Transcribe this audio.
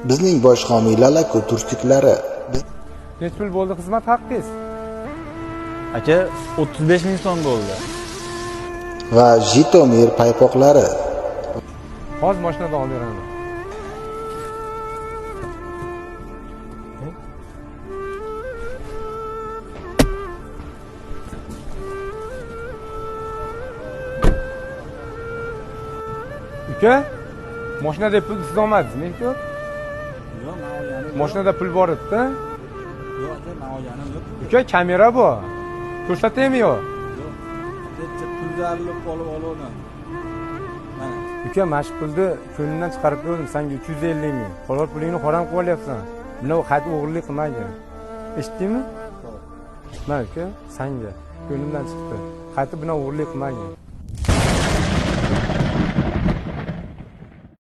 Bizning bosh homiy Lalaku turtiklari. Necha pul bo'ldi xizmat haqqingiz? Aka, 35 ming so'm bo'ldi. Va Jitomir paypoqlari. Hozir mashinadan olib beraman. Uka, mashinada pul siz olmadingizmi, uka? Yo'q, men olganim yo'q. Mashinada pul bor edi-da. Yo'q, aka, men olganim yo'q. Uka, kamera bor. Ko'rsataymi yo'q? Yo'q. Necha pul zarilib qolib olganman. Mana. Uka, mana shu pulni ko'nglimdan chiqarib berdim senga 350 ming. Halol pulingni harom qilib olyapsan. Buni qaytib o'g'irlik qilmagin. Eshitdingmi? Mana uka, sanga ko'nglimdan chiqdi. Qaytib buni o'g'irlik qilmagin.